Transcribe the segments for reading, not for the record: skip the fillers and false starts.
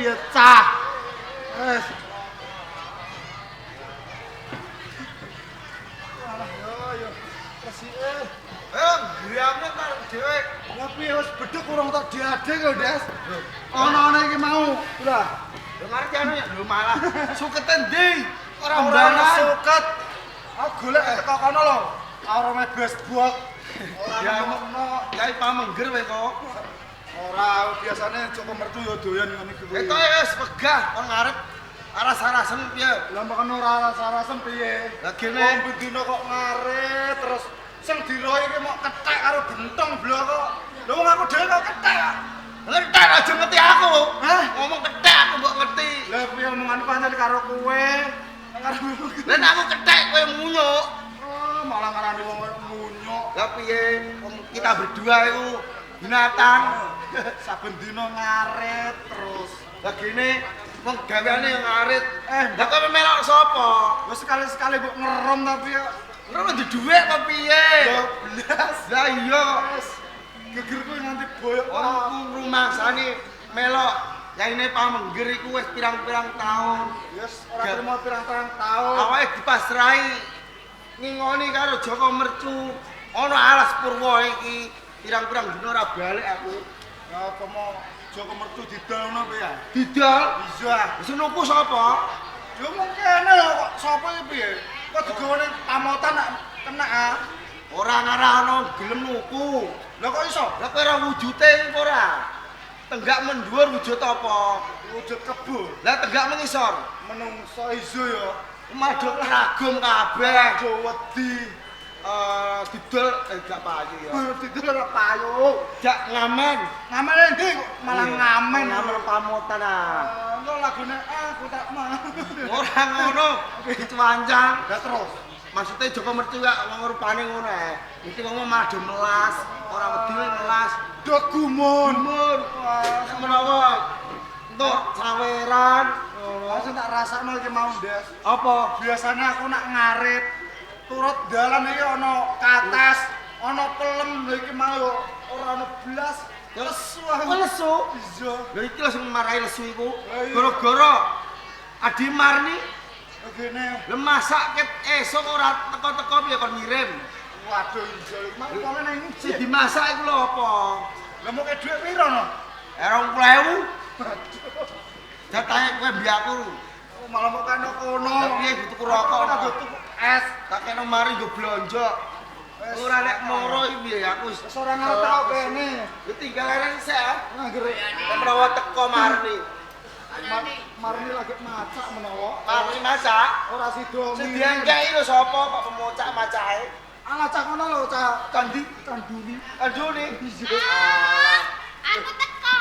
piye cah? Wes. Alah yo yo resike. Eh, griyane karo dhewe. Lah piye wis bedhek urung tak diade kok, Des. Ana-ana iki mau. Lah, Lho ngerti anu ya, lho malah sukete ndi? Ora ora ora suket. Aku golek teko kono lho. Arome besbok. Ora Ya. ngono. Yai pamengger kowe kok. Ora biasane Joko Mercu ya doyan ngene iki. Ketoke wis wegah kon ngarep aras-arasen piye? Lah mbok ora aras-arasen piye? Lah gene Wong bendina kok ngarit terus sing diroi iki mok kethek karo gentong blok kok. Lha wong aku dhewe kok kethek. Ngetek aja ngerti aku. Hah? Ngomong kethek aku mbok ngerti. Lah piye omonganku pancen karo kowe? Karo Lah nek aku kethek kowe munyuk. Oh, malah ngarani wong koyo munyuk. Lah piye wong kita berdua iku binatang. Saben dina ngarit terus. Lah gene wong gaweane yang ngarit. Eh, Lah kowe melok sapa? wis sekali-sekali mbok ngerom tapi ya Ngono di dhuwit apa piye? ya blas. Lah iya kok. Wis gegerku nganti boyok. Wong ku rumangsane melok yaine pamengger iku wis pirang-pirang taun. Wis ora trimo pirang-pirang taun. Awake dipasrahi ngingoni karo Joko Mercu. Ana alas Purwa iki pirang-pirang dina ora balik aku. Ya apa mau Joko Mercu didol ngono piye ya? Didol. Iya. Wis nuku sapa? Ya mung kene lho kok sapa iki piye? Kok digawe ning pamotan nak kena ah. Ora ngarah ana gelem nuku. Lah kok iso? Lah kowe ora wujute iku ora? Tenggak mendhuwur wujud apa? Wujud kebo. Lah tenggak mengisor. Menungso iso ya. Madhuk ragum kabeh. Aja wedi. Didol gak payu ya. Didol ora payu. Jak ngamen. Ngamen endi kok malah ngamen. Ngamen pamotan ah. Engko lagune aku tak mau. Ora ngono, dicuancang. Lah terus Maksudnya Joko Mercu gak wong rupane ngono ae. Iki wong malah do melas, ora wedi melas. do gumun. Gumun. Wah, Menawa entuk saweran ngono. langsung tak rasakno iki mau, Des. Apa? Biasanya aku nak ngarit turut dalan iki ana kates, ana pelem lha iki mau yo ora ana blas. Lesu aku. Kok lesu? Iya. Lha iki lho sing marai lesu iku. Lah iya. Gara-gara Adi Marni Gene. lha masak ket esuk ora teko-teko piye kon ngirim. Waduh iya iki mau wong nang Sing ndi? dimasak iku lho apa? Lah mau ke dhuwit piro no? 20.000. Jatahe kowe mbi aku. Oh, malah mau kano kono. Lah piye nggo tuku rokok? Ora nggo tuku es. Tak kena mari nggo blonjo. Wes. Ora nek moro iki piye aku wis. Wis ora ngarep tau kene. Ya tinggal arek sik ah. Ngangger Nek menawa teko Marni. Marni lagi macak menawa. Marni masak. Ora sida. Sing diengkeki lho sapa kok pemocak macake? Alah cah kono lho cah Candi canduni. Kandune. Ah, aku teko.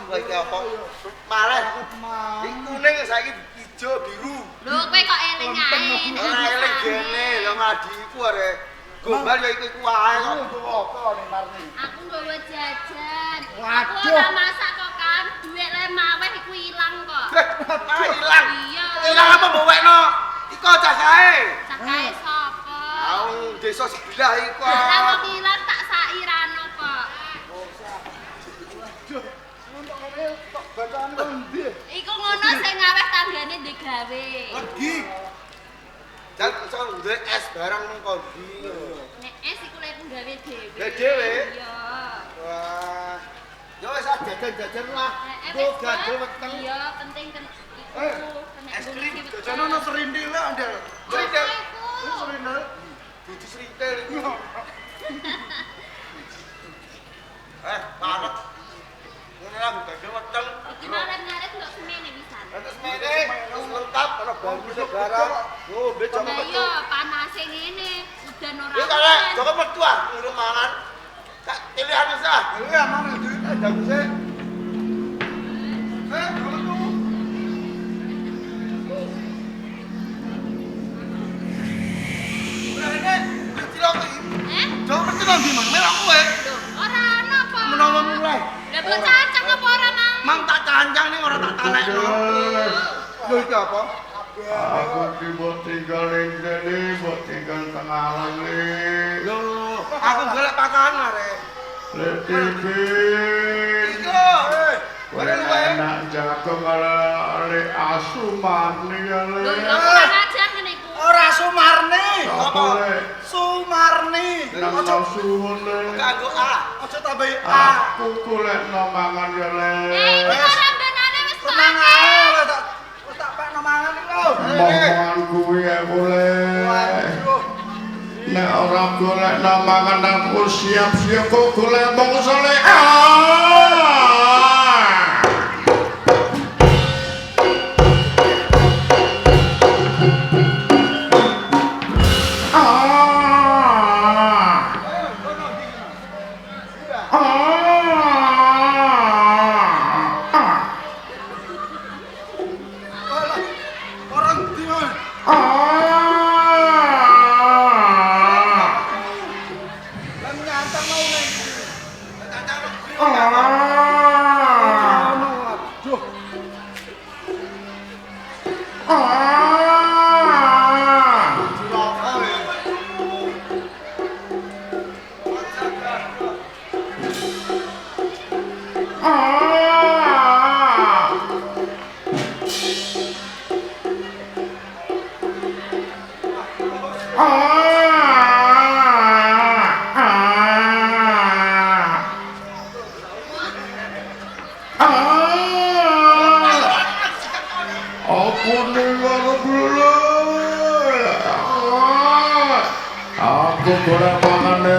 Wah iki apa? Malah Aku mau. iki kuning saiki ijo biru. Lho kowe kok eling ae. Ora eling gene lho ngadiku arek. Gombal ya iku iku wae Aku kok. nggawa apa ning Marni? Aku nggawa jajan. Aku Waduh. ora masak kok kan, duit le maweh iku ilang kok. Ah ilang. Iya. Ilang apa mbok wekno? Iko cah kae. Cah kae sapa? Au desa sebelah iku. Lah wong ilang tak sairano kok. Waduh, untuk ngene tok bacaan kok endi? Iku ngono sing ngaweh tanggane ndek gawe. Legi. Jan iso duwe es barang nang kondi. Nek es iku lek gawe dhewe. Gawe dhewe? Iya. Wah. Ya wis ah jajan-jajan lah. Eh, Nggo wis, gandel Bang. weteng. Iya, penting kan iku. Eh, Kena es krim, ngungsi weteng. Jajan ono serindil lho, Andel. Srintil. Apa iku? Serindil. Dudu srintil iku. Eh, parek. Ngene lah gandel weteng. Iki malah ngaret kok semene pisan. Terus mene, terus lengkap ana bambu sebarang. Ngombe Joko Lah Metu. iya, panase ngene, udan ora. Iki kare Joko Metu ah, ngurung mangan. Tak pilihan wis ah. Iya, mana duit? Eh, jago sik. Eh, Joko Metu. Ora rene, kecil aku iki. Eh? Joko Metu nang ndi, Mang? Melok kowe. Lho, ora ana apa? Menawa mulai. Lah mbok cancang apa ora, Mang? Mang tak cancang ning ora tak talekno. Lho iki apa? Aku ki mbok tinggal ning kene, mbok tinggal tengalan le. Lho, aku golek pakan arek. Le Tipin. Iki lho. Enak jago malah le asu marni ya le. Lho, lho kurang ajar ngene iku. Ora Sumarni. Apa le? Sumarni. Nang Aja suwun le. Kanggo A. aja tambahi A. Aku golekno mangan ya le. Eh, iki kok rambenane wis kok Tenang akeh. ae wis tak pekno mangan iki lho. Mangan kuwi aku le. Waduh. Nek ora golekno mangan aku siap-siap kok golek mongso le. Ah! Ah! Ah! Alah, orang ndi wae. Ah! Lah nyantang mau nang ndi? Ah! Ono waduh. Ah! Cilaka kowe. Ah! Ah! Ah! Ah! Aku ning arep lho. Aku golek pangane.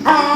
Ah!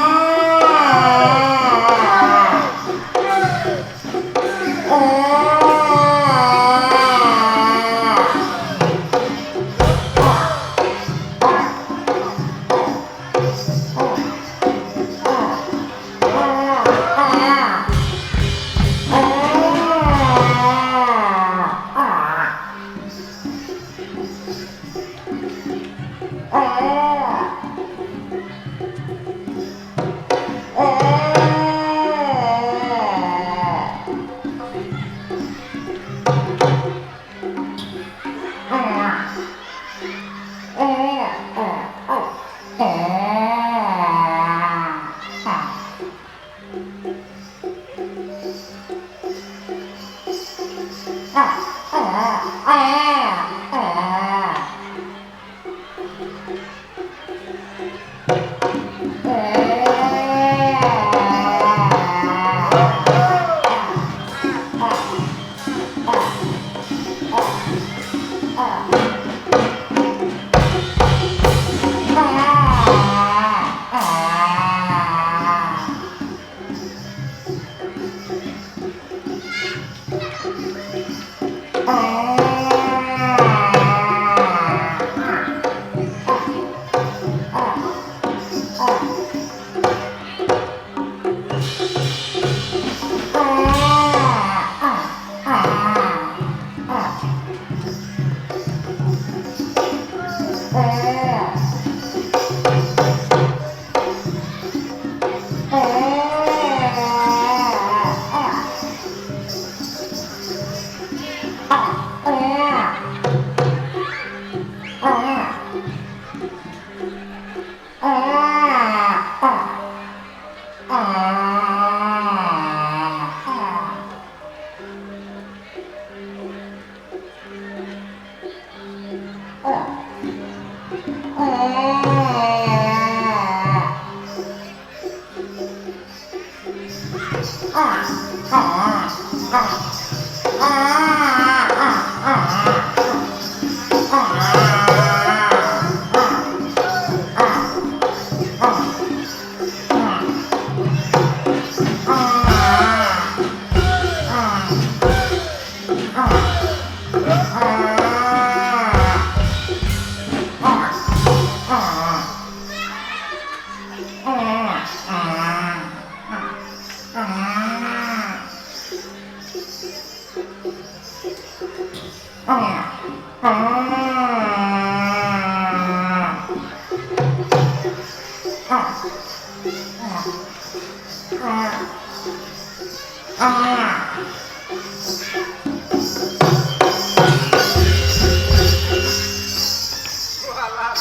Walah.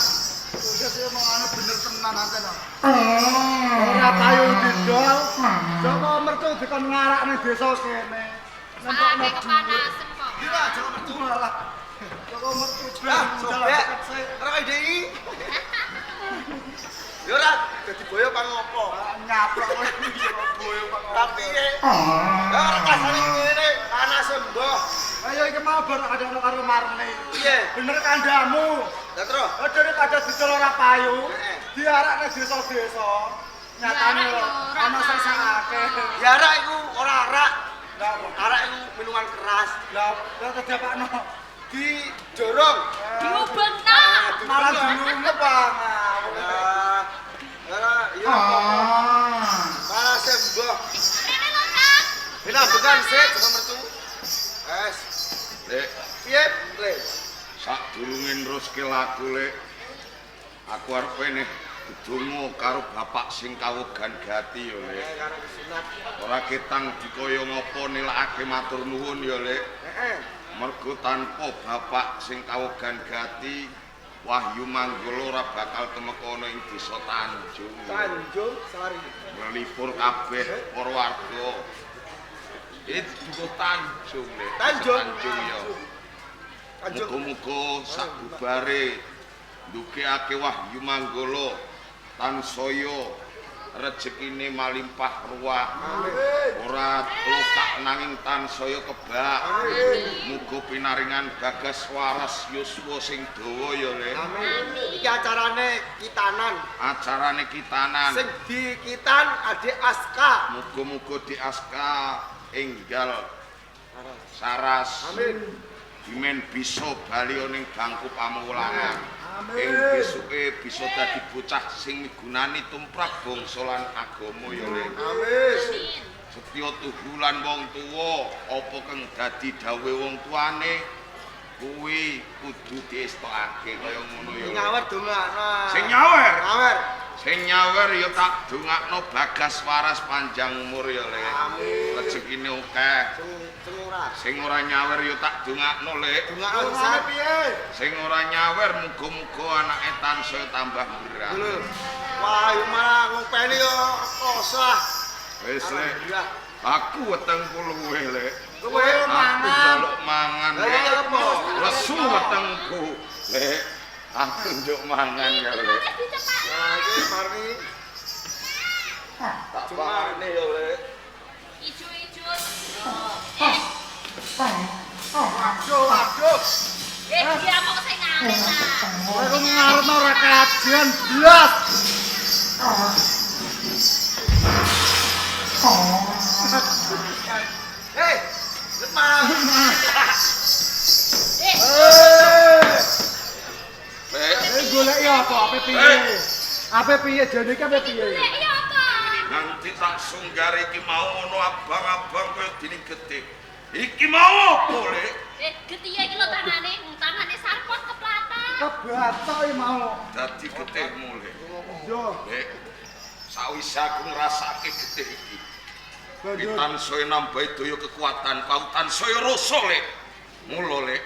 Sukses omongane bener tenan anten. Ora payu didol. Joko Mercu dikon ngarak ning desa kene. Sakake kepanasen kok. Iya, Joko Mercu malah. Joko Mercu ah, sobek. Ora kaya DI. Ya ora dadi boyo pang ngopo? Nyaplok kowe boyo pang. Tapi ya ora kasane ngene, panase mbah. Ayo iki mau bar ada karo Marni. Piye? Bener kandhamu. Lah terus daripada didol ora payu, diarak nang desa-desa. Nyatane ana sing sakake. Ya arak iku ora arak. Lah arak iku minuman keras. Lah lah kedapakno didorong, Diubengno. malah dilungep ah. Ora iya. Panase mbah. Rene lho, Kang. Dina bekan sik Joko Mercu. Es. Lek, Piye, Le? sadurunge neruske laku, Lek. Aku arep neh dedonga karo bapak sing kawogan gati ya, Lek. Karo sunat. Ora ketang dikaya ngapa nilakake matur nuwun ya, Lek. Heeh. Mergo tanpa bapak sing kawogan gati, Wahyu Manggala ora bakal tumeka ana ing desa Tanjung. Tanjung Sari. Nglipur kabeh para warga. Iki dukuh Tanjung, Lek. Tanjung. Tanjung ya. Tanjung. Muga-muga sakbubare ndugekake Wahyu Manggala tansaya rejekine malimpah ruah. Amin. Ora lokak nanging tansaya kebak. Amin. Muga pinaringan bagas waras yuswa sing dawa ya, Lek. Amin. Iki acarane kitanan. Acarane kitanan. Sing dikitan Adik Aska. Muga-muga di Aska enggal saras. Amin. Dimen bisa bali ning bangku pamulangan. Amin. Ing besuke bisa dadi bocah sing migunani tumrap bangsa lan agama ya, Lek. Amin. Amin. Setya tuhu lan wong tuwa, apa kang dadi dawuhe wong tuane kuwi kudu diestokake kaya ngono ya. Sing nyawer dongakno. Sing nyawer, Nyawer. sing nyawer ya tak dongakno bagas waras panjang umur ya, Lek. Amin. Rezekine akeh. Sing ora. Sing ora nyawer ya tak dongakno, Lek. Dongakno Dongane sisan. piye? Sing ora nyawer muga-muga anake tansaya tambah berat. Lho. Wah, yo malah ngopeni yo kosah. Wis, Lek. Alhamdulillah. Aku wetengku luwih, Lek. Luwe Aku mangan. njaluk mangan, Lah Lek. iya apa? Lesu wetengku, Lek. Aku njuk mangan ya, Iki Lek. wis dicepak. Nah, iki Marni. Tak pangane ya, Lek. Ijo-ijo. Eh, Waduh, waduh. dia kok sing ngarit ta. Kowe kok ngarepno ora kajian blas. Hei, lemah. Eh, Eh, Lek, goleki apa? Ape piye? Ape piye jane iki ape piye? goleki apa? nanti tak sunggar iki mau ono abang-abang kaya dene getih. Iki mau apa, Lek? Getihe iki lho tangane, tangane sarpot keplatan. Kebatok iki mau. Dadi getihmu, Lek. Yo, Lek, sawise aku ngrasake getih iki, banjur tansaya nambahi daya kekuatan, pautan saya rasa, Lek. Mula, Lek,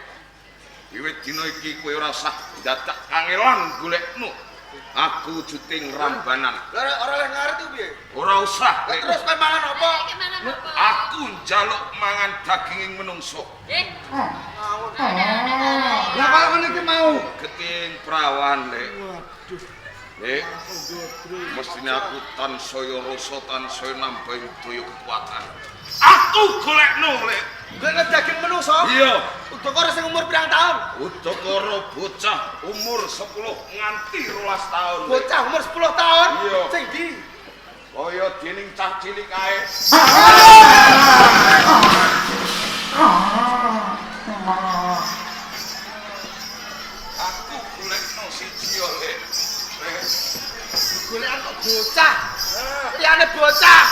wiwit dina iki kowe ora usah dadak kangelan golekno. Aku wujude ngrambanan. Lah ora oleh ngarit ku piye? Ora usah, Lah Lek. terus kowe mangan apa? Iki mangan apa? Aku njaluk mangan daginging menungso. Eh, Ngawur. Lah kok ngene iki mau. Geting prawan, Lek. Waduh, Lek, mestine aku tansaya rasa tansaya nambahi daya kekuatan. Aku golekno, Lek. Golek daging menungso. Iya. Udakara sing umur pirang tahun? Udakara bocah umur 10 nganti 12 tahun. Lek. Bocah umur 10 tahun. Iya. Sing ndi? Kaya dening cah cilik kae. Aku golekno siji yo, Lek. Golekan kok bocah. Liyane bocah.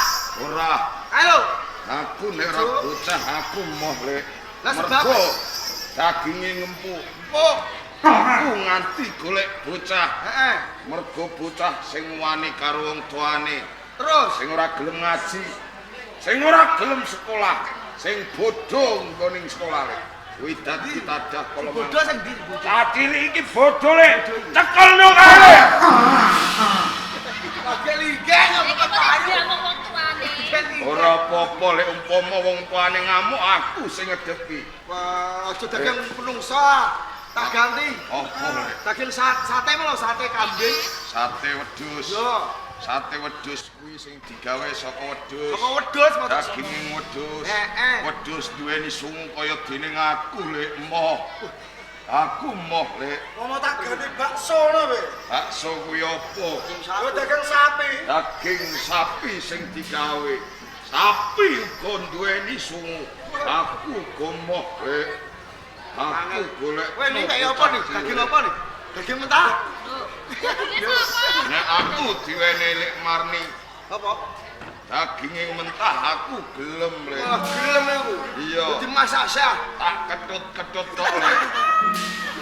Ora. Ayo. Aku nek ora bocah aku moh, Lek. Lah sebab daginge ngempuk. Empuk. Aku nganti golek bocah. Heeh. Mergo bocah sing wani karo wong tuane. Terus sing ora gelem ngaji, sing ora gelem sekolah, sing bodho nggo ning sekolah, Lek. Kuwi dadi tadah kala bodho sing ndi? Cah cilik iki bodho, Lek. Cekelno kae, Lek. Lagi ligeng Iki kok kok payu. diamuk wong tuane. Ora apa-apa lek umpama wong tuane ngamuk aku sing ngedepi. Wah, aja dagang menungso. Tak ganti. Apa, Lek? Daging sate lho, sate kambing. Sate wedhus. Yo, Sate wedhus kuwi sing digawe saka wedhus. saka wedhus maksud. Daginge wedhus. Heeh. Wedhus duweni sungu kaya dening aku, Lek. Moh. Aku moh, Lek. Momo tak ganti bakso ngono we. Bakso kuwi apa? Yo dagang sapi. Daging sapi sing digawe. Sapi uga duweni sungu. Aku uga moh, Lek. Aku golek. Kowe ini kayak apa nih? Daging apa nih? Daging mentah? Daginge sapa? Nek aku diwenehi Lek Marni, Apa? daginge mentah aku gelem, Lek. Wah, gelem aku. Iya. Dadi masak sah. Tak ketut-ketut tok, Lek.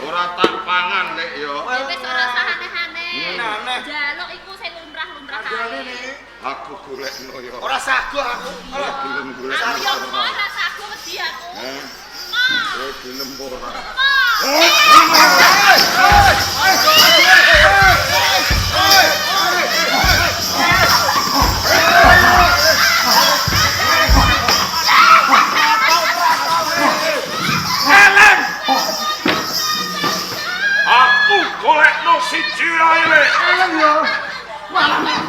Ora tak pangan, Lek ya. Ya wis ora usah aneh-aneh. Aneh. Jaluk iku sing lumrah-lumrah Kandhane kae. nih. Aku golekno ya. Ora sago aku. Ora gelem golek. Aku yo moh ora sago wedi aku. Eh, Moh. kowe gelem ora? Moh. Eleng. Aku golekno siji ae, Lek. Eleng yo. Malah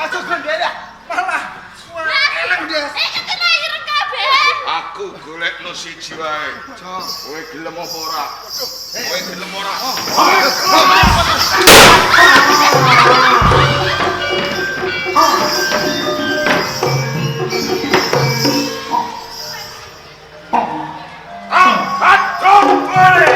Aja gondel ya. malah. Wah, eleng des. Eh ketene ireng kabeh. Aku golekno siji wae. Kowe gelem apa ora? Kowe gelem ora? Ah, aduh, kowe.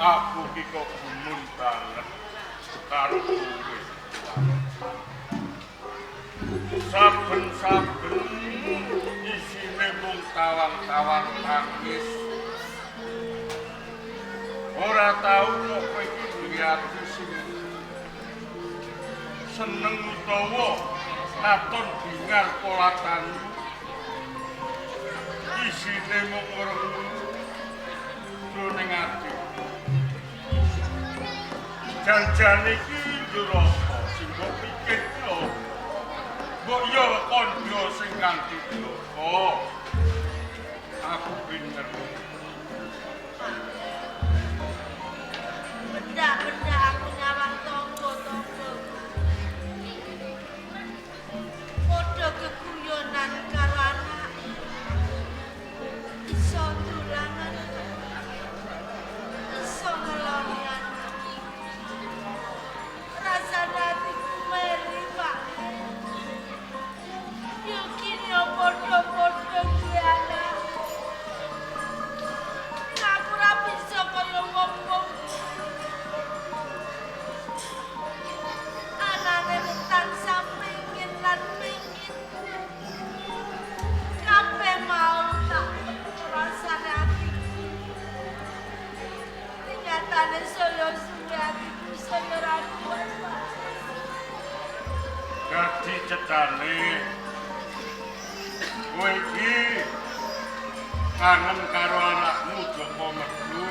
Aku ki kok gumun banget karo kowe. Saben-saben isine mung tawang-tawang tangis. Ora tau kok kowe iki duwe ati sing seneng utawa katon bingar polatanmu. Isine mung wereng jroning ati. Jan-jan iki njur apa sing mbok pikirno? Mbok yo kandha sing kanthi bloko. Aku bener. Benda-benda aku nyawang tonggo-tonggo. Padha keguyonan karo anak. Iso tulangan. Iso ngeloni anak. Rasane atiku meri, Pak. Yo kini padha-padha duwe anak. Aku ora bisa kaya wong-wong. Anane mung tansah pengin lan pengin. Kabeh mau tak rasane atiku. Nyatane saya suwe atiku saya ora kuat, Pak. Dadi cetane kowe iki kangen karo anakmu Joko Mercu.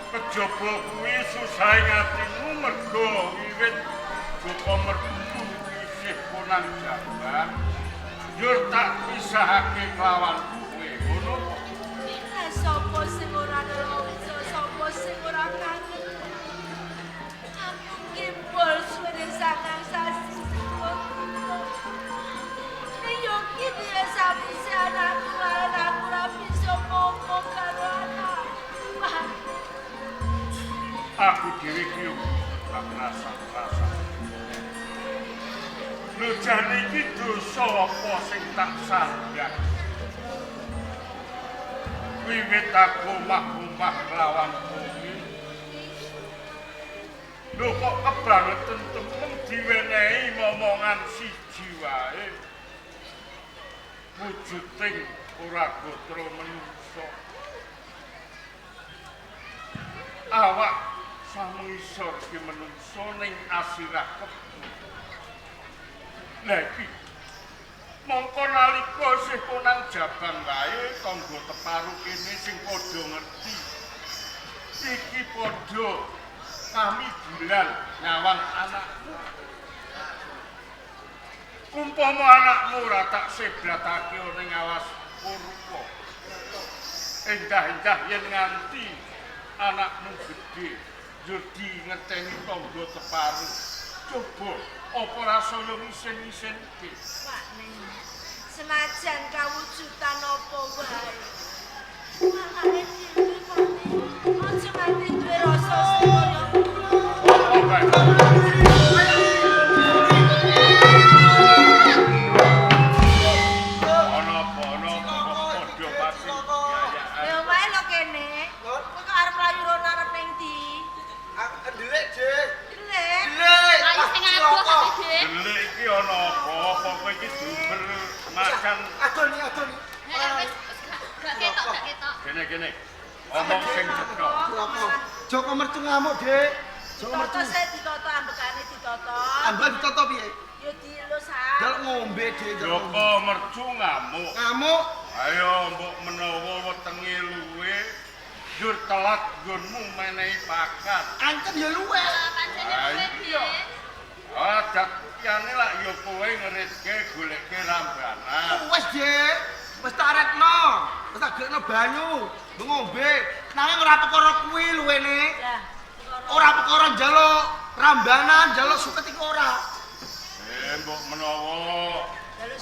Kejaba kuwi susahe atimu mergo wiwit nang Jabang njur tak pisahake kelawan kowe ngono. Lah sapa sing ora nelongso, sapa sing ora kangen. Aku gembol suwene sangang sasi sepuluh. Nek yo kini ya sapise anakku lan aku ora bisa ngomong karo anak. Aku dhewe iki yo gak rasa-rasa. Lho jane iki dosa apa sing tak sandhang? Wiwit aku omah-omah lawan bumi. Lho kok kebangetan temen diwenehi momongan siji wae. Wujuding ora gotra menungsa. Awak samengisor ki menungsa ning asirah kebo. Lah iki mongko nalika isih konang Jabang wae tangga teparu kene sing padha ngerti. Iki padha kami bulan nyawang anakmu. Umpama anakmu ora tak sebratake ning alas Purwa. Endah-endah yen nganti anakmu gedhe njur dingerteni tangga teparu. Coba apa rasaya ngisin-isinke? Pak Ning, senajan kawujudan apa wae. Anake dhewe Pak Ning, aja nganti duwe rasa sing kaya Apa kae? Ana apa ana kok padha pati yayaan. Lha wae lho kene. Kowe kok arep mlayu rono arep ning ndi? Aku ndelik, Dik. Ndelik. Ndelik. Ayo sing adoh ati, Dik. Delik iki ana apa? Apa kowe iki duber macan Aduh nih, aduh nih. Heeh, wis wis gak ketok, gak ketok. kene-kene. Omong sing cetha. Cilaka. Joko Mercu ngamuk, Dik. Joko Toto Mercu. sik ditata ambekane ditata. Ambekan ditata piye? Ya dielus ah. Jaluk ngombe, Dik. Jaluk Joko Mercu ngamuk. Ngamuk. Ayo mbok menawa wetenge luwe njur telat nggonmu menehi pakan. Ancen ya luwe. Pancene luwe, Iya. Dik. Adat liyane lak ya kowe ngeritke goleke rambanan. Wes, Dik. Wis tak retno. Wis tak golekno banyu, mbok ngombe. Nanging ora perkara kuwi luwene. Lah, Ora perkara njaluk rambanan, njaluk suket iku ora. Mbok menawa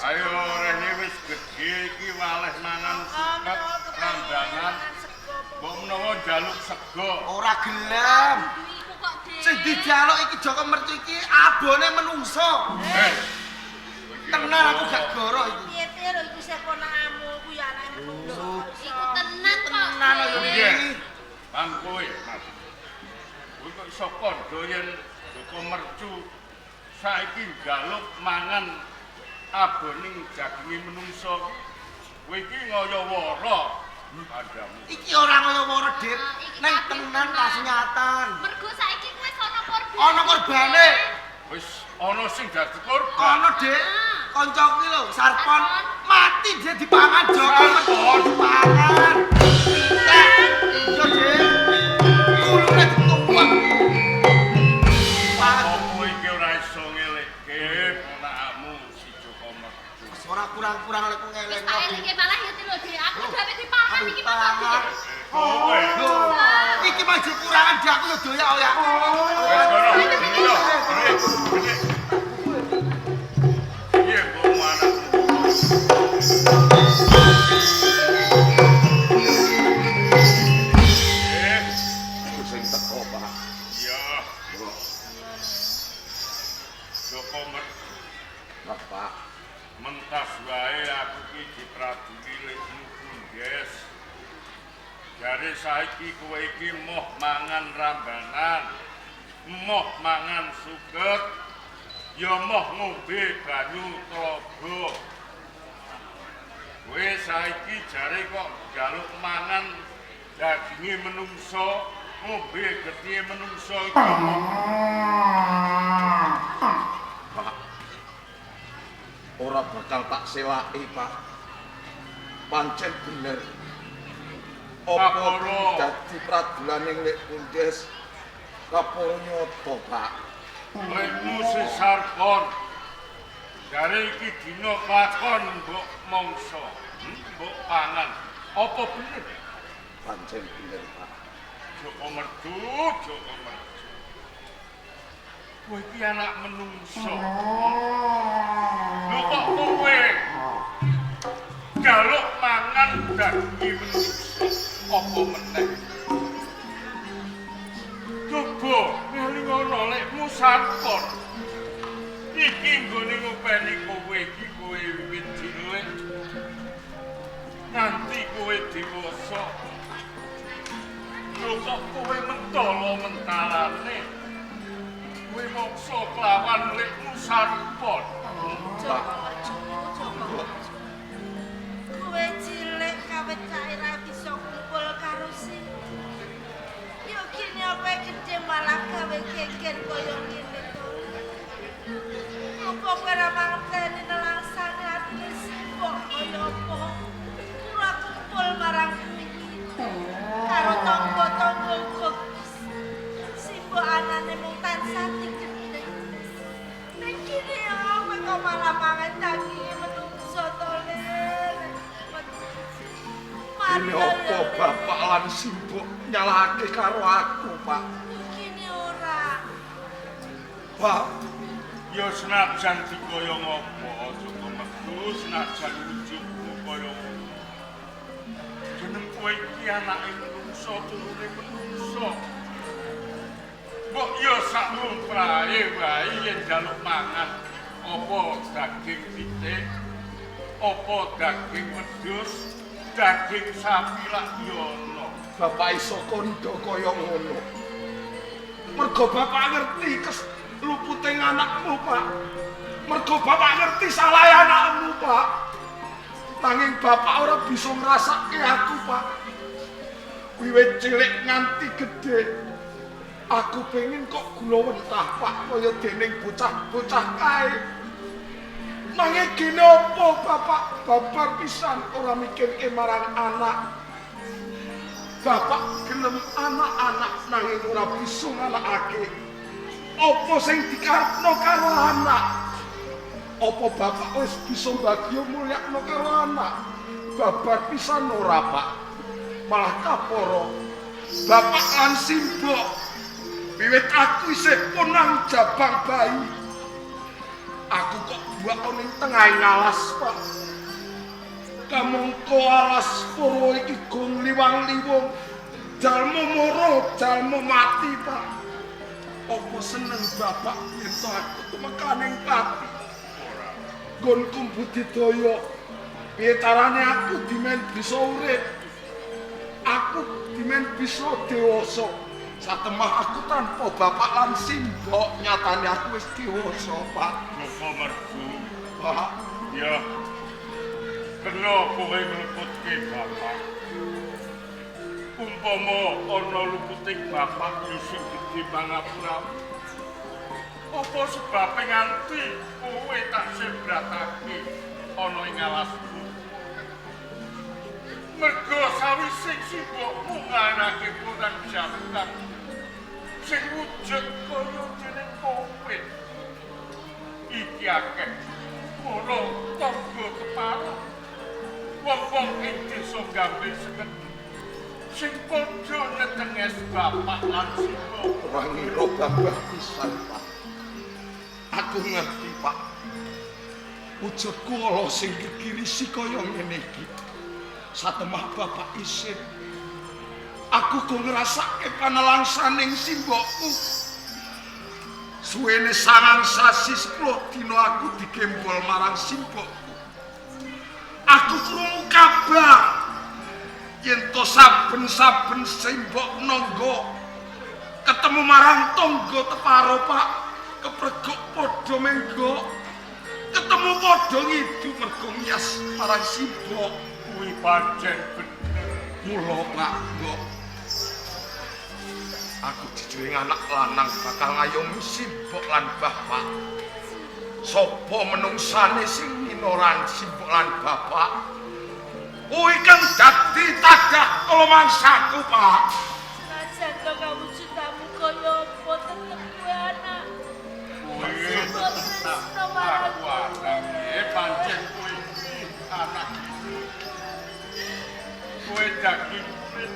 ayo rene wis gedhe iki waleh mangan suket rambanan. Mbok menawa njaluk sego. Ora gelem. Dudu iku kok, Dik. Sing dijaluk iki Joko Mercu iki abone menungso. Eh. Tenan aku gak goro iki. Piye-piye lho iku sing ponakanmu ku ya anake menungso. Iku tenan kok. Tenan lho Dik. Piye? Bang kowe, Mas. Kowe kok iso kandha yen Joko Mercu saiki njaluk mangan aboning jaginge menungso. Kowe iki ngaya-wara kandhamu. Iki ora kaya wara, Dik. Ah, iki Neng kabeh tenan tenan. kasunyatan. Mergo saiki kuwi wis ana korban. Ana korbane. Wis ana sing dadi korban. Ana, Dik. Kancaku iki lho, Sarpon mati dia dipangan Joko Mercu Sarpon? dipangan. Entek. Iya, Dik. Kulune dituwek. Pangan. Apa iki ora iso ngelekke ponakanmu si Joko Mercu. Wis ora kurang-kurang lek Wis ngelengno. tak elingke malah ya lho, Dik. Aku dhewe dipangan iki mah kok, Dipangan. Dik. Kowe. Lho, iki maju kurangan di aku yo doyak ya. Wis kono. Iya, gede, gede. Piye mbokmu anakmu? Eh, Aku sing teko, Pak. iya, Yo, Joko Mercu. Bapak. Mentas wae aku ki dipraduli lekmu kundhes. Jare saiki kowe iki moh mangan rambanan, moh mangan suket, ya moh ngombe banyu tlaga. Kowe saiki jare kok njaluk mangan daginge menungso, ngombe gethihe menungso iki. Pak. Ora bakal tak selaki, Pak. Pancen bener. Apa Kaporo. dadi pradulaning Lek Kundhes kaporo nyoto, Pak. Lekmu si Sarpon. Jare iki dina kelakon mbok mangsa, mbok pangan. Apa bener? Pancen bener, Pak. Joko Mercu, Joko Mercu. Kowe iki anak menungso. Lho kok kowe njaluk mangan daging menungso apa meneh? Coba ngelingono lekmu sarpon. Iki nggone ngopeni kowe iki kowe wiwit cilik. Nganti kowe dewasa. Lho kok kowe mentolo mentalane? Kowe moksa kelawan lekmu sarpon. Joko Mercu, Joko Mercu. Kowe cilik kawit caira bisa kumpul karo sing. Yo kene apa gedhe malah gawe geger kaya ngene to. Apa kowe ora mangerteni nelangsane atine simbok kaya apa? Ora kumpul marang kuwi. Karo tangga-tangga uga simbok anane mung tansah digedhe. Ning kene kowe kok malah mangan daginge menungso to, Len. Ini apa bapak lan simbok nyalahake karo aku, Pak? Kene ora. Pak, ya senajan dikaya ngapa Joko Mercu, senajan wujudmu kaya ngono. Jeneng kowe iki anake menungso, turune menungso. Mbok ya sak lumrahe wae yen njaluk mangan apa daging pitik, apa daging wedhus, daging sapi lak yo ana. Bapak iso kandha kaya ngono. Mergo bapak ngerti lupute anakmu, Pak. Mergo bapak ngerti salahe anakmu, Pak. Nanging bapak ora bisa ngrasake aku, Pak. Wiwit cilik nganti gedhe, aku pengen kok gula wentah, Pak, kaya dening bocah-bocah kae. Nanging gene apa, Bapak? Babar pisan ora mikirke marang anak. Bapak gelem anak-anak nanging ora bisa nganakake. Apa sing dikarepno karo anak? Apa bapak wis bisa mbagya mulyakno karo anak? Babar pisan ora, Pak. Malah kaporo. Bapak lan simbok wiwit aku isih ponang jabang bayi. Aku kok buak ning tengahing alas, Pak. Kamangka alas Purwa iki gong liwang-liwung. Jalma moro, jalma mati, Pak. Apa seneng bapak yen to aku tumekaning pati? Nggonku budidaya. Piye carane aku dimen bisa urip? Aku dimen bisa dewasa. Satemah aku tanpa bapak lan simbok, nyatane aku wis dewasa, Pak. Joko Mercu, Pak. Ya. Kena kowe ngluputke bapak. Umpama ana luputing bapak yo sing gedhe pangapuramu. Apa sebabe nganti kowe tak sebratake ana ing alasmu? Mergo sawise simbokmu nganake kurang jabang sing wujud kaya dene kowe. Iki akeh para tangga kepala. Wong-wong ing desa Gambir sekedhik sing padha nyetenges bapak lan simbok. Ora ngira bapak pisan, Pak. Aku ngerti, Pak. Wujudku ala sing kekirisi kaya ngene iki. Satemah bapak isin. Aku go ngrasake panelangsaning simbokku. Suwene 9 sasi 10 dina aku digembol marang simbokku. Aku krungu kabar yen to saben-saben simbok nangga ketemu marang tangga teparo, Pak. Kepregok padha menggok. Ketemu padha ngidu mergo ngiyas marang simbok. Kuwi pancen bener. Mula, Pak, mbok. Aku jujure anak lanang bakal ngayomi simbok lan bapak. Sopo menungsane sing minoran simbok lan bapak? Kuwi kang dadi tadah kala mangsaku, Pak. Senajan to kawujudmu kaya apa tetep kowe anak. Kowe tetep Tresno marang aku anak. Kowe daging kulit.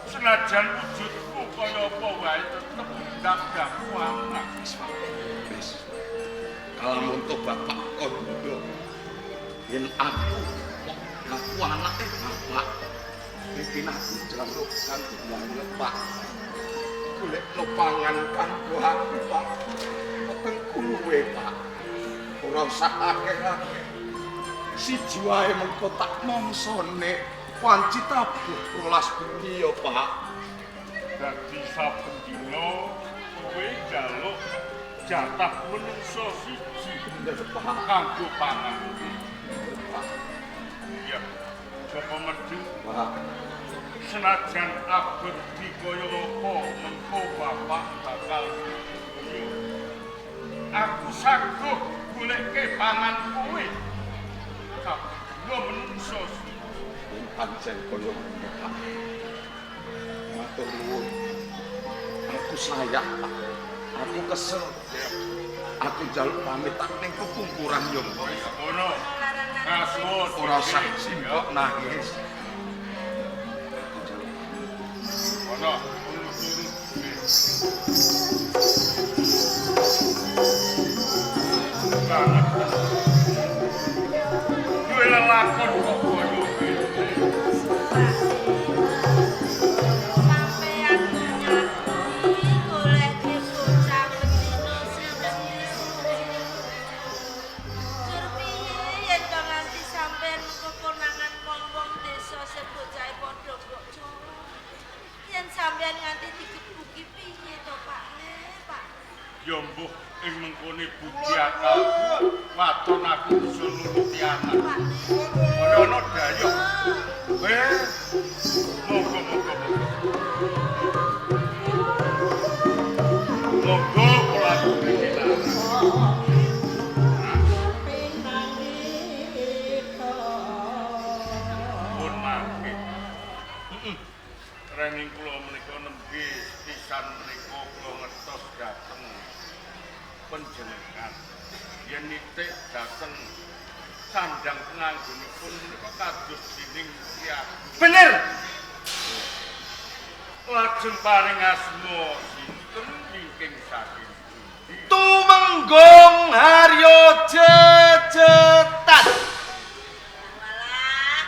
Senajan wujudku kaya apa wae tetep ndakku anak. Wis. Kalamun to bapak kondo. Yen aku kok ngaku anake bapak. Iki aku njaluk kanggo banget, Pak. Golekno pangan kanggo aku, Pak. Wetengku luwe, Pak. Ora usah akeh-akeh. Siji wae mengko tak mongsone wanci tabuh 12 bengi ya, Pak. Dadi saben dina kowe njaluk jatah menungso siji Bener, Pak. kanggo pangan. Pak. Ya, Joko Mercu, Pak. senajan abot dikaya apa mengko bapak bakal yo. Aku sanggup goleke pangan kowe. Saben dina menungso siji. Yen pancen kaya ngono, Pak. Matur nuwun. Aku sayang, Pak. Aku kesel. Aku njaluk pamit tak ning kepungkuran yo, Mbok. Ngono. Kasuwun. Ora usah simbok nangis. Aku njaluk pamit. Ngono, turu-turu. Banget. Duwe lelakon kok koyo ngene. Sampeyan nyakui goleke bocah betina siji. Jur piye yen to nganti sampeyan mengko konangan wong-wong desa sing bocahe padha mbok colong. Yen sampeyan nganti digebuki piye to Pak Ne, Pak? Ya mbuh ing mengkone budi akalku waton aku bisa nuruti anak. Pak Ne. Ana dayoh. Eh. Monggo monggo monggo. Monggo kula aturi kinarah. Pun mangke. Heeh. Renging kula menika nembe pisan menika kula ngertos dhateng panjenengan. Yen nitik dhateng sandang penganggonipun menika kados dening Ki Agus. Bener. Lajeng paring asma sinten ingkang saking pundi? Tumenggung Haryo Jejetan. Walah.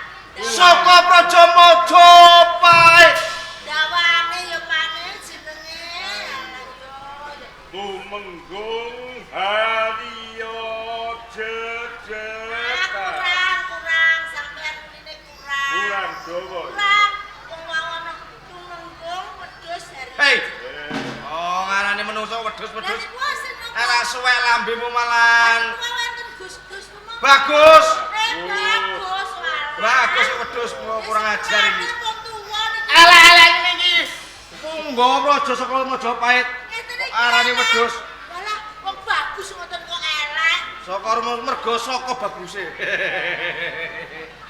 Saka Praja Majapahit. Dawane ya Pak Ne jenenge. Alah yo. Tumenggung Haryo Jejetan. Kurang, kurang, sampean munine kurang. Kurang dawa. Kurang. Wong mau ana tumenggung wedhus hari. Hei. Eh, Oh, ngarani menungso Lah wedhus-wedhus. niku asen napa? Ora suwek lambemu malan. Niku wonten Gus-gus memang. Bagus. Eh, bagus walah. Bagus wedhus kurang ajar iki. Wong tuwa niki. Elek-elek ngene iki. Punggawa praja saka Majapahit. Ngeten iki Arani elek. wedhus. Walah, wong bagus ngoten kok elek. Saka mergo saka baguse.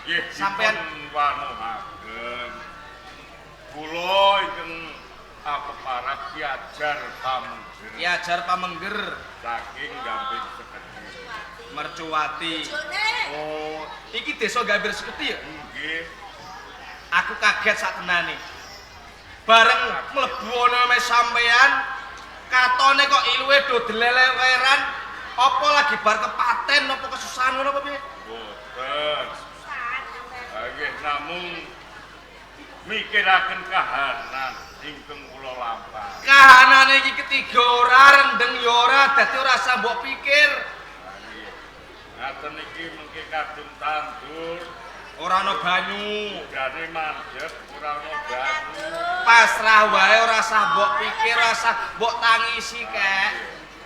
Nggih, Sampean- dipun wanuhaken. Kula ingkang apeparap Ki Ajar Pamengger Ki Ajar Pamengger saking Gambir Seketi. Mercuwati. Bojone. Oh, iki desa Gambir Seketi ya? Nggih, Aku kaget sak tenane. Bareng mlebu ana omahe sampean, katone kok iluwe do deleleweran, apa lagi bar kepaten apa kesusahan ngono apa piye? boten. Susahan sampean. Nggih, namung mikiraken kahanan ingkang kula lampahi. Kahanane iki ketiga ora rendeng ya ora, dadi ora usah mbok pikir. Nggih. Ngaten iki mengke kadung tandur, Ora ana banyu. udane mandheg, ora ana banyu. Pasrah wae ora usah mbok pikir, ora usah mbok tangisi kek.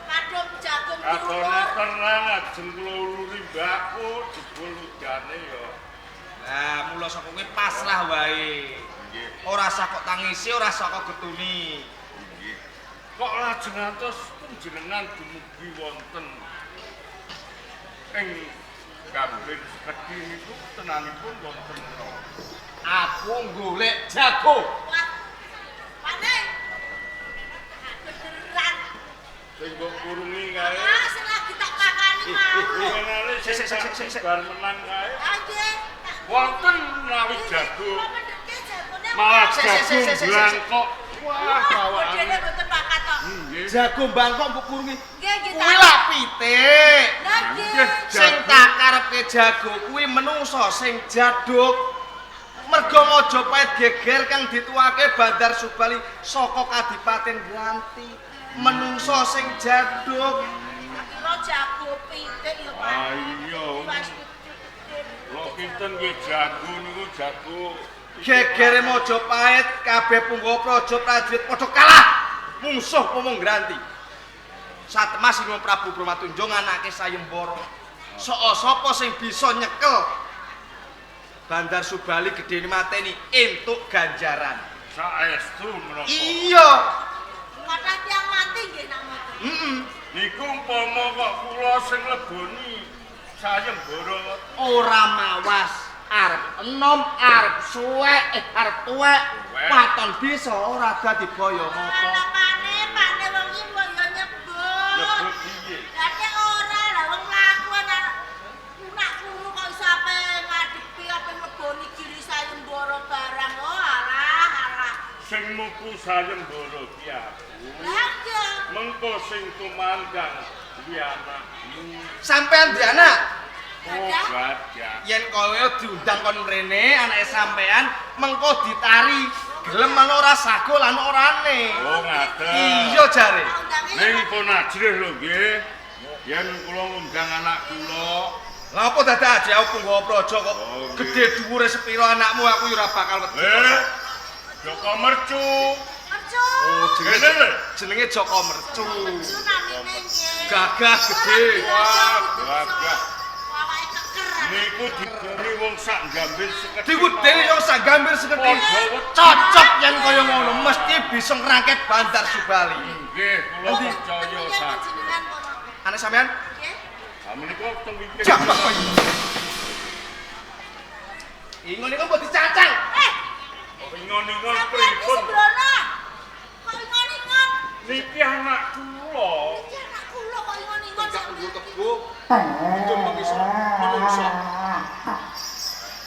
Kadung jagung Katone diulur. terang ajeng kula uluri mbakku jebul udane ya. Lah, mula saka kuwi pasrah wae. Nggih. Ora usah kok tangisi, ora usah kok getuni. Nggih. Kok lajeng ngantos panjenengan dumugi wonten ing Gambir Seketi niku tenanipun wonten menapa? Aku golek jago. Wah. Pane. Beneran. Sing mbok kurungi kae. Ah, sing lagi tak pakani mau. Kenale Sik, sik, sik, sik, sik. bar menang kae. Ah, nggih, tak Wonten menawi jago. Malah jago Bangkok. Wah, bawaane. Modele mboten pakat kok. Nggih. Jago Bangkok mbok kurungi. Nggih, nggih. Kuwi lak pitik. Lah nggih. Sing tak karepke jago kuwi menungso sing jaduk. Mergo Majapahit geger kang dituake Bandar Subali saka Kadipaten Granti. Menungso sing jaduk. Kira jago pitik ya, Pak. Ah iya. Lho kinten nggih jago niku jago. Gegere Majapahit kabeh punggawa praja prajurit padha kalah mungsuh Pomong Granti. Satemas Imam Prabu Brahmatunjung anake sayembara. Soka sapa sing bisa nyekel Bandar Subali gedene mateni entuk ganjaran. Saestu menapa? Iya. Kathah tiyang mati nggih nak mboten. Heeh. Niku umpama kok kula sing leboni sayembara Ora mawas arep enom arep suwek arep tuwek waton bisa ora dadi boyo ngopo. Alah pane, pane wong iki mbok yo nyebut. nyebut piye? Lah nek ora lah wong mlaku ana lunak kuru kok iso ape ngadepi ape mleboni giri sayembara barang. Oh alah alah. Sing muku sayembara ki aku. Lah iya. Mengko sing tumandang kuwi anakmu. Sampean di anak. Oh, gajah. Yen kowe diundang kon mrene anake sampean mengko ditari gelem lan ora sago lan orane. Oh, ngaten. Iya jare. Ning pun ajrih lho nggih. Yen kula ngundang anak kula, Lah apa dadak aja aku punggawa praja kok Oh, nggih. gedhe dhuwure sepiro anakmu aku ya ora bakal wedi. Joko Mercu. Mercu. Oh, Ngene jenenge lho. jenenge Joko Mercu. Mercu namine nggih. Gagah gedhe. Wah, gagah. Awake keker. Niku dideni wong sak gambir sekedhik. Diwedeni wong sak gambir sekedhik. Padha wedi. Cocok yen kaya ngono mesti bisa ngrangket Bandar Subali. Nggih, kula percaya sak. Jenengan kono. Anak sampean? Nggih. Ha menika teng wingking. Jamak kok. Ingon iku mbok dicacang. Eh, Ingon-ingon sampean iki pripun? sembrono. Kok ingon-ingon? Niki anak kula. Iki anak kula kok ingon-ingon Enggak sampean. nggo kebo. Itu mengiso menungso.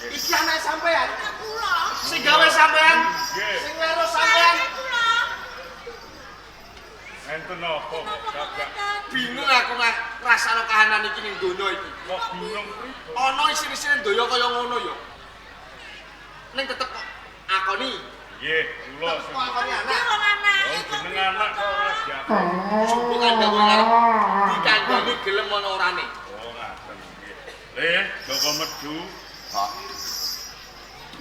Iki anak sampean. Anak kula. Sing gawe sampean, Nggih. sing weruh sampean. Anak kula. Enten apa kok Napa kok gagah? ngeten? Bingung aku ngrasakno kahanan iki ning donya iki. Kok bingung pripun? Ana isin-isine donya kaya ngono ya. Ning tetep kok akoni. Nggih, kula Tetep sing kok akoni Iki anak. wong anake Oh, kok jeneng anak kok ora diakoni. Jupuk kandhamu arep dikandhani gelem ana orane. Oh, ngaten nggih. Le, Joko Mercu. Pak,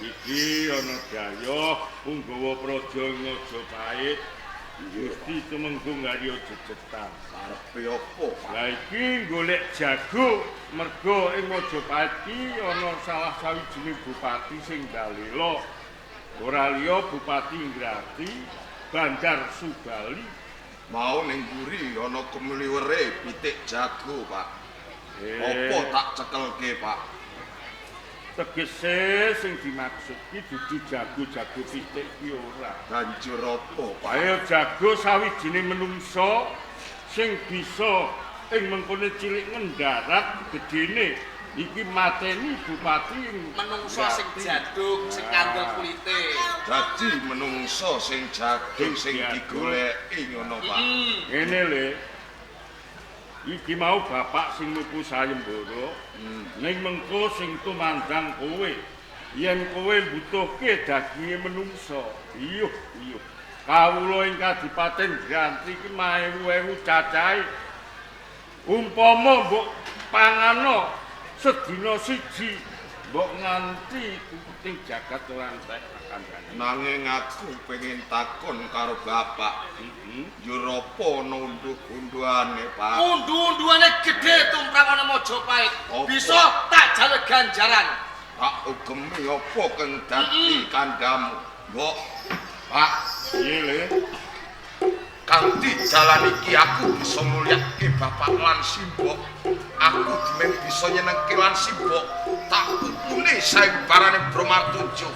Iki ana dayoh punggawa praja ing Majapahit. Gusti Tumenggung Arya Jejetan. karepe apa, Pak? Lah iki golek jago mergo ing Majapahit iki ana salah sawijining bupati sing ndalela. Ora liya Bupati Ngrati Bandar Subali. Mau ning mburi ana kemliwere pitik jago, Pak. Apa tak cekelke, Pak? Tegese sing dimaksud ki dudu jago-jago pitik ki ora. Banjur apa, Pak? Ayo jago sawijine menungso sing bisa ing mengkone cilik ngendarat gedene iki mateni bupati ing Menungso sing jaduk, sing kandel kulite. Dadi menungso sing jago sing digoleki ngono, Pak. Ngene le. Iki mau bapak sing nuku sayembara, ning mengko sing tumandang kowe. Yen kowe mbutuhke daginge menungso, iyuh iyuh. Kawula ing Kadipaten Granti iki maewu-ewu cacahe. Umpama mbok pangano sedina siji, mbok nganti kuting jagat ora entek kandhane. Nanging aku pengen takon karo bapak. Njur apa ana unduh-unduhane, Pak? Undu-unduane gedhe tumrap ana Majapahit. Apa? Bisa tak jaluk ganjaran. Tak ugemi apa kang dadi kandhamu? Mbok, Pak, Piye le? kanthi dalan iki aku bisa mulyake bapak lan simbok. Aku dimen bisa nyenengke lan simbok. Tak pupune sayembarane Brahmatunjo.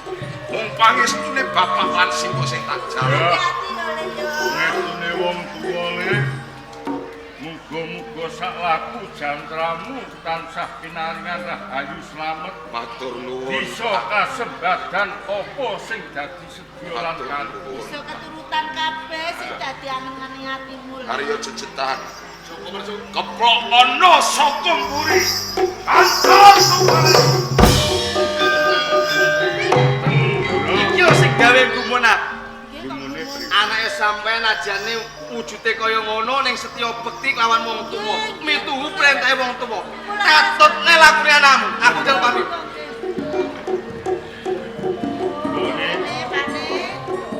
Mung pangestune bapak lan simbok sing tak jaluk. Ya. Hati-hati yo le yo. Ngestune wong tuwa le. Muga-muga sak laku jantramu tansah pinaringan rahayu slamet. Matur nuwun. Bisa kasembadan apa sing dadi sedya lan kantun. Bisa keturutan kabeh sing dadi angen-angene atimu. Arya jejetan. Keplok ana saka mburi. Kantor Subali. Iki sing gawe gumun aku. Anake sampean ajane wujude kaya ngono ning setya bekti kelawan wong tuwa. Mituhu perintahe wong tuwa. Katutne lakune anakmu. Aku njaluk pamit.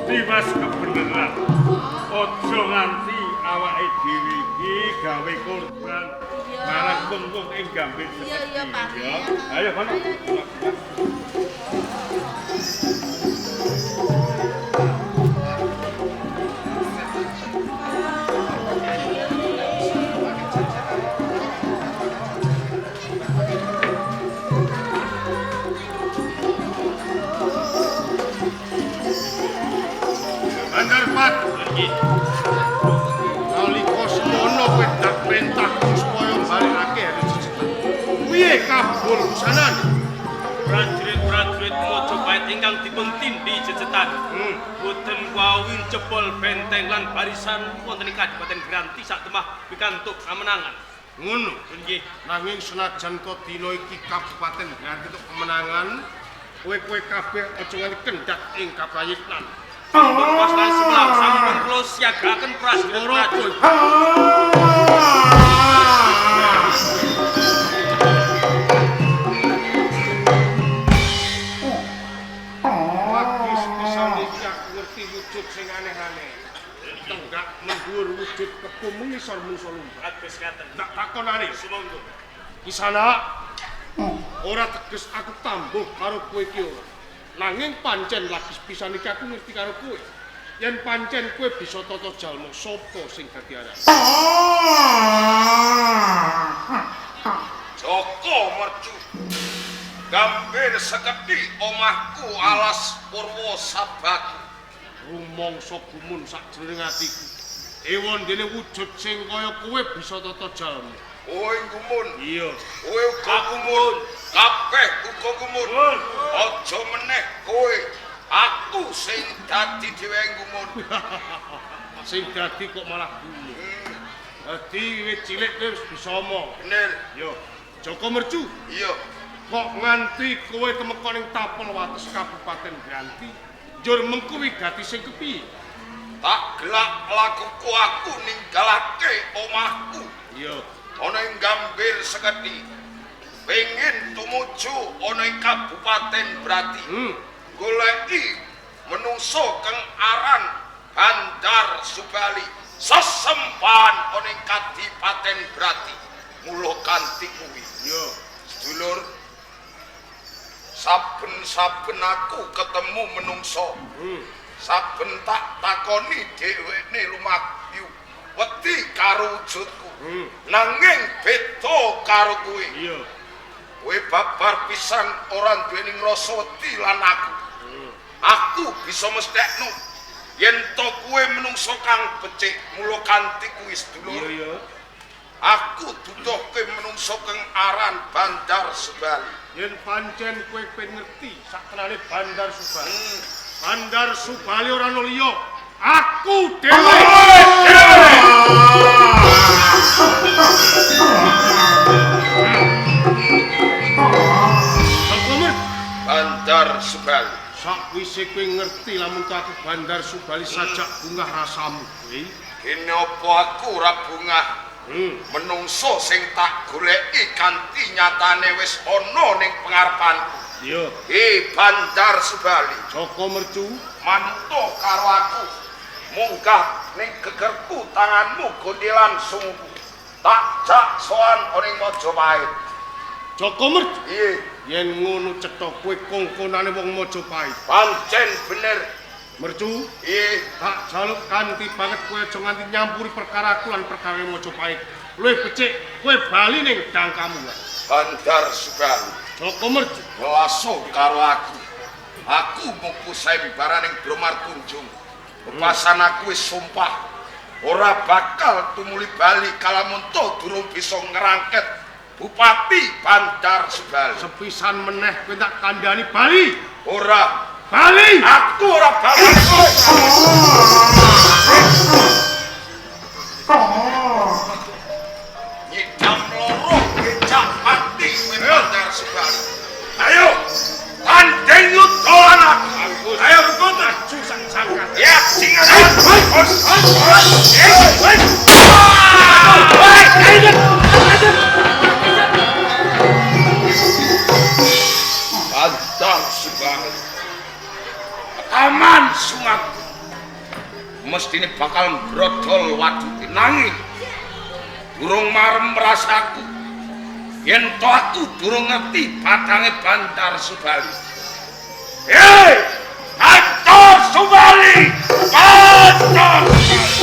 Tiwas kebeneran. Aja nganti awake dhewe iki gawe korban marang wong-wong ing Gambir Seketi. Iya, iya, Pak. Ayo kono. Nalika semono kowe dak perintahku supaya balekake Haryo Jejetan. Piye kabul usanane? Prajurit-prajurit Majapahit ingkang dipun tindhi Jejetan. Boten kuwi jebol benteng lan barisan wonten ing Kadipaten Granti sak temah pikantuk kamenangan. Ngono. Nggih. Nanging senajan to dina iki Kabupaten Granti entuk kemenangan, kowe-kowe kabeh aja nganti kendhat ing kaprayitnan. Sampun kuasa sebelah sampun kula siagaken prajurit-prajurit. Lagi sepisan iki aku ngerti wujud sing aneh-aneh. Tenggak mendhuwur wujud kepu mengisor mungsa lumrah. Kados ngaten. Tak takonane. Sumangga. Kisana ora teges aku tambuh karo kowe iki ora. Nanging pancen lagi sepisan iki aku ngerti karo kowe. Yen pancen kowe bisa tata jalma sapa sing dadi aran? Joko Mercu. Gambir Seketi omahku alas Purwo Sabaku. Rumangsa gumun sakjroning atiku. Ewon dene wujud sing kaya kowe bisa tata jalma. Kowe gumun. Iya. Kowe uga gumun. Kabeh uga gumun. Aja meneh kowe. Aku sing dadi dhewe gumun. Sing dadi kok malah gumun. Dadi wit cilik kowe wis bisa omong. Bener. Yo. Joko Mercu. Iya. Kok nganti kowe temeka ning tapel wates Kabupaten Granti, njur mengku wigati sing kepiye? Tak gelak lakuku aku ninggalake omahku. Iya. Ana ing Gambir Seketi. Pengin tumuju ana ing Kabupaten Brati. Goleki menungso kang aran Bandar Subali. Sesembahan ana ing Kadipaten Brati. Mula kanthi kuwi. Iya. Sedulur, saben-saben aku ketemu menungso. Saben tak takoni dheweke lumayu wedi karo wujudku. Nanging beda karo kowe. Iya. Kowe babar pisan ora duweni rasa wedi lan aku. Aku bisa mesthekno yen to kowe menungso kang becik, mula kanthi kuwi sedulur. Iya, iya. Aku duduhke menungso kang aran Bandar Subali. Yen pancen kowe pengen ngerti saktenane Bandar Subali. Bandar Subali ora ono liya. Aku dhewe. Bandar Subali. Sakwise kowe ngerti lamun aku Bandar Subali sajak bungah rasamu kowe. Kene apa aku ora bungah? Menungso sing tak goleki kanthi nyatane wis ana ning pengarepanku. Iya. He Bandar Subali. Joko Mercu, mantu karo aku. Munggah ning gegerku tanganmu gondelan sungguh. Tak jak sowan ana ing Majapahit. Joko Mercu. Iya. Yen ngono cetha kowe kongkonane wong Majapahit. Pancen bener. Mercu, iya. Tak jaluk kanthi banget kowe aja nganti nyampuri perkaraku lan perkara Majapahit. Luwih becik kowe bali ning dangkamu. Bandar Subali. Joko Mercu, nglaso karo aku. Aku muku sayembara ning Bromar Tunjung. Pepasan aku wis sumpah Ora bakal tumuli bali kalamunto durung bisa ngrangket Bupati Bandar Subali. Sepisan meneh kowe tak kandhani bali. Ora Bali. Aku ora bali. Nyidam loro becak mati kowe Bandar Subali. Ayo tanding yuda anak. Ayo rukun maju sak jangkat. Ya sing Bandar Subali. Taman Sungaku mestine bakal brodol waduke nanging durung marem rasaku yen to aku durung ngerti batange Bandar Subali. Hei, Bandar Subali, Bandar Subali.